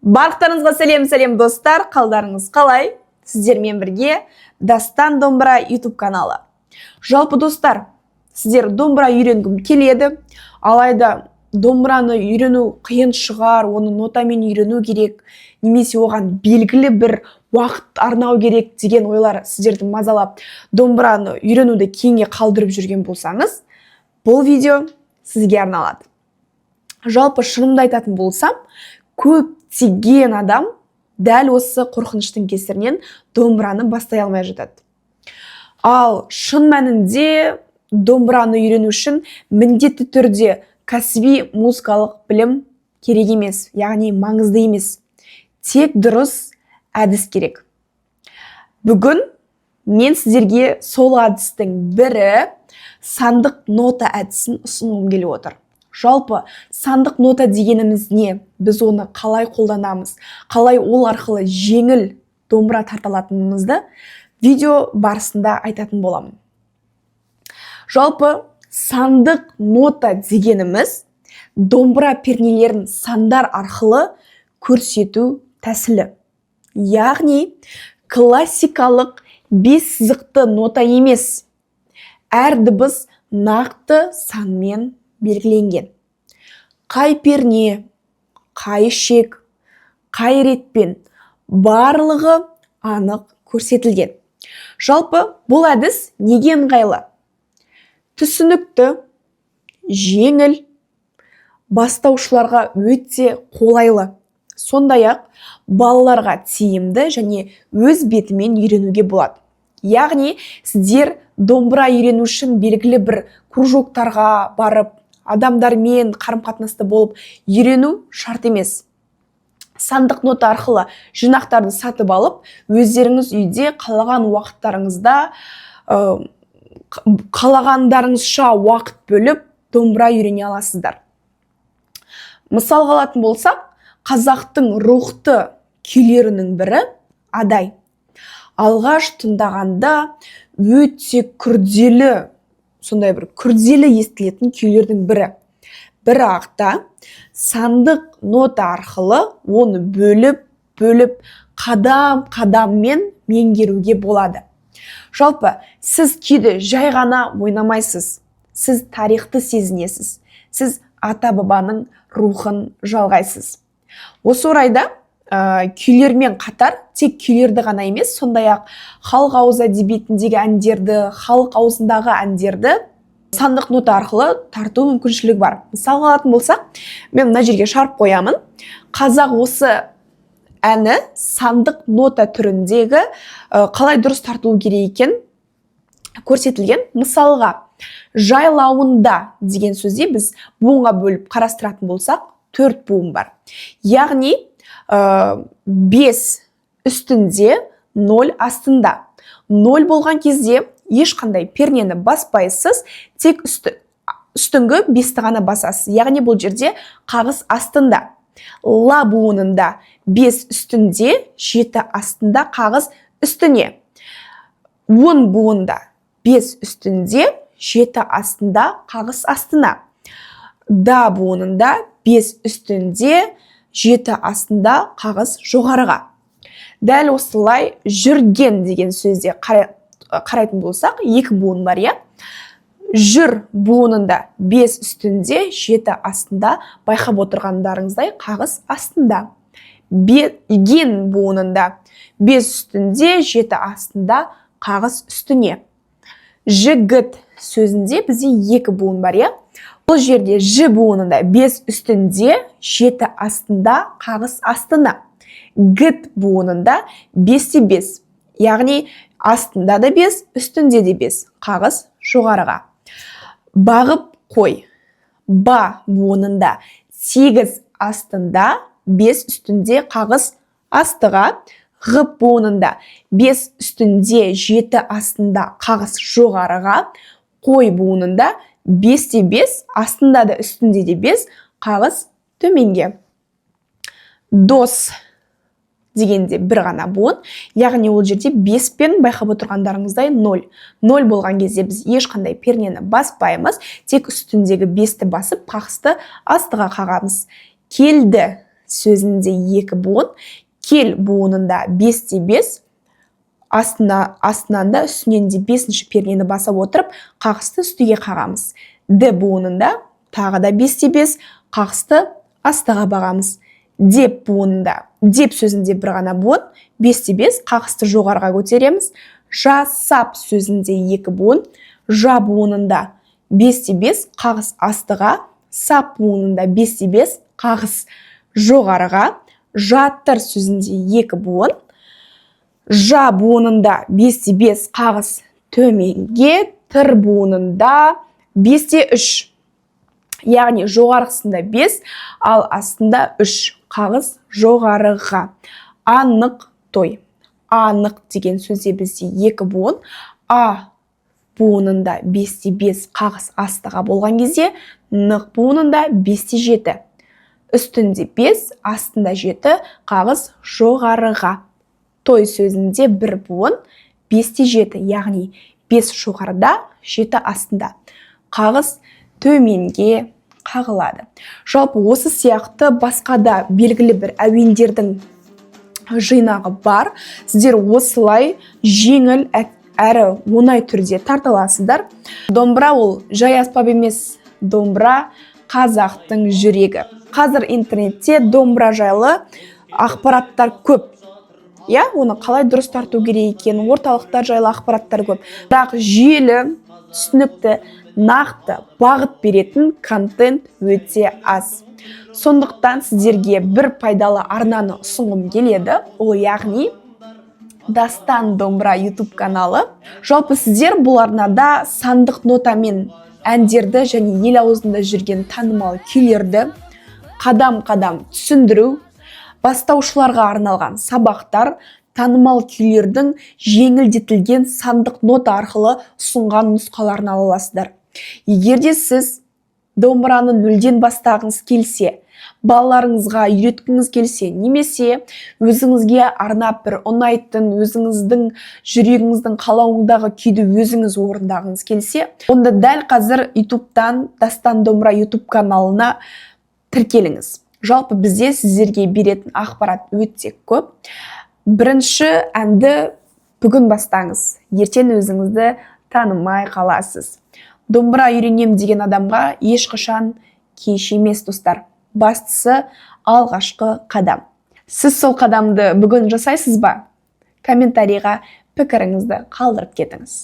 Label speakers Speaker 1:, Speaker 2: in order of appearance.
Speaker 1: Барлықтарыңызға сәлем, сәлем, достар! Қалдарыңыз қалай? Сіздермен бірге Дастан Домбыра YouTube каналы. Жалпы, достар, сіздер домбыра үйренгім келеді, алайда домбыраны үйрену қиын шығар, оны нотамен үйрену керек немесе оған белгілі бір уақыт арнау керек деген ойлар сіздерді мазалап, домбыраны үйренуді кейінге қалдырып жүрген болсаңыз, бұл видео сізге арналады. Жалпы, шынымды айтатын болсам, көптеген адам дәл осы қорқыныштың кесірінен домбыраны бастай алмай жатады. Ал шын мәнінде домбыраны үйрену үшін міндетті түрде кәсіби музыкалық білім керек емес, яғни маңызды емес, тек дұрыс әдіс керек. Бүгін мен сіздерге сол әдістің бірі, сандық нота әдісін ұсынғым келіп отыр. Жалпы, сандық нота дегеніміз не, біз оны қалай қолданамыз, қалай ол арқылы жеңіл домбыра тарта алатынымызды видео барысында айтатын боламын. Жалпы, сандық нота дегеніміз – домбыра пернелерін сандар арқылы көрсету тәсілі, яғни классикалық бес сызықты нота емес, әр дыбыс нақты санмен белгіленген. Қай перне қай ішек, қай ретпен, барлығы анық көрсетілген. Жалпы, бұл әдіс неге ыңғайлы? Түсінікті, жеңіл, бастаушыларға өте қолайлы. Сондай ақ балаларға тиімді және өз бетімен үйренуге болады. Яғни сіздер домбыра үйрену үшін белгілі бір кружоктарға барып, адамдармен қарым қатынаста болып үйрену шарт емес. Сандық нота арқылы жинақтарды сатып алып, өздеріңіз үйде қалаған уақыттарыңызда, қалағандарыңызша уақыт бөліп, домбыра үйрене аласыздар. Мысалға алатын болсақ, қазақтың рухты күйлерінің бірі – «Адай». Алғаш тыңдағанда өте күрделі, сондай бір күрделі естілетін күйлердің бірі. Бірақ та сандық нота арқылы оны бөліп бөліп, қадам қадаммен меңгеруге болады. Жалпы, сіз күйді жай ғана ойнамайсыз, сіз тарихты сезінесіз, сіз ата бабаның рухын жалғайсыз. Осы орайда күйлермен қатар, тек күйлерді ғана емес, сондай ақ халық ауыз әдебиетіндегі әндерді, халық аузындағы әндерді сандық нота арқылы тарту мүмкіншілігі бар. Мысалға алатын болсақ, мен мына жерге шарып қоямын. Қазақ осы әні сандық нота түріндегі қалай дұрыс тартылу керек екен көрсетілген. Мысалға, «жайлауында» деген сөзде біз буынға бөліп қарастыратын болсақ, төрт буын бар, яғни 5 үстінде, 0 астында. 0 болған кезде ешқандай пернені баспайсыз, тек үстіңгі бесті ғана басасыз, яғни бұл жерде қағыс астында. «Ла» буынында 5 үстінде, 7 астында, қағыс үстіне. «Он» буында 5 үстінде, 7 астында, қағыс астына. «Да» буынында 5 үстінде, 7 астында, қағыс жоғарыға. Дәл осылай «жүрген» деген сөзде қарайтын болсақ, екі буын бар, иә. «Жүр» буынында 5 үстінде, 7 астында, байқап отырғандарыңыздай, қағыс астында. «Ген» буынында 5 үстінде, 7 астында, қағыс үстіне. «Жігіт» сөзінде бізде екі буын бар, иә. Бұл жерде «ж» буынында 5 үстінде, 7 астында, қағыс астына. «Гіт» буынында 5 те 5, яғни астында да 5, үстінде де 5, қағыс жоғарыға. «Бағып қой», «ба» буынында 8 астында, 5 үстінде, қағыс астыға. «Ғып» буынында 5 үстінде, 7 астында, қағыс жоғарыға. «Қой» буынында 5 те 5, астында да, үстінде де 5, қағыс төменге. «Дос» дегенде бір ғана буын, яғни ол жерде 5 пен, байқап отырғандарыңыздай, 0. 0 болған кезде біз ешқандай пернені баспаймыз, тек үстіндегі 5-ті басып, қағысты астыға қағамыз. «Келді» Сөзінде екі буын. Кел буынында 5 те 5, астына, астынан да, үстінен де бесінші пернені баса отырып, қағысты үстіге қағамыз. Д буынында тағы да 5 те 5, қағысты астыға бағамыз. Деп буынында, деп сөзінде бір ғана буын, 5 те 5, қағысты жоғарыға көтереміз. Жасап сөзінде екі буын. Жа буынында 5 те 5, қағыс астыға. Сап буынында 5 те 5, қағыс жоғарыға. Жатыр сөзінде екі буын. Жа буынында 5 те 5, қағыс төменге. Тыр буынында 5 те 3, яғни жоғарғысында 5, ал астында 3, қағыс жоғарыға. Анық той. Анық деген сөзде бізде екі буын. А буынында 5 те 5, қағыс астыға болған кезде, нық буынында 5 те 7, үстінде 5, астында 7, қағыс жоғарыға. Той сөзінде бір буын, 5 те 7, яғни 5 жоғарыда, 7 астында, қағыс төменге қағылады. Жалпы, осы сияқты басқа да белгілі бір әуендердің жинағы бар. Сіздер осылай жеңіл әрі оңай түрде тарта аласыздар. Домбыра ол жай аспап емес, домбыра — қазақтың жүрегі. Қазір интернетте домбыра жайлы ақпараттар көп, иә, оны қалай дұрыс тарту керек екенін, орталықтар жайлы ақпараттар көп, бірақ жүйелі, түсінікті, нақты бағыт беретін контент өте аз. Сондықтан сіздерге бір пайдалы арнаны ұсынғым келеді, ол яғни Дастан Домбыра YouTube каналы. Жалпы, сіздер бұл арнада сандық нотамен әндерді және ел аузында жүрген танымал күйлерді қадам-қадам түсіндіру, бастаушыларға арналған сабақтар, танымал күйлердің жеңілдетілген сандық нота арқылы ұсынған нұсқаларын ала аласыздар. Егер де сіз домбыраны нөлден бастағыңыз келсе, балаларыңызға үйреткіңіз келсе немесе өзіңізге арнап бір ұнайтын, өзіңіздің жүрегіңіздің қалауындағы күйді өзіңіз орындағыңыз келсе, онда дәл қазір Ютубтан Дастан Домбыра Ютуб каналына тіркеліңіз. Жалпы, бізде сіздерге беретін ақпарат өте көп. Бірінші әнді бүгін бастаңыз, ертең өзіңізді танымай қаласыз. Домбыра үйренем деген адамға ешқашан кеш емес, достар. Бастысы — алғашқы қадам. Сіз сол қадамды бүгін жасайсыз ба? Комментарийға пікіріңізді қалдырып кетіңіз.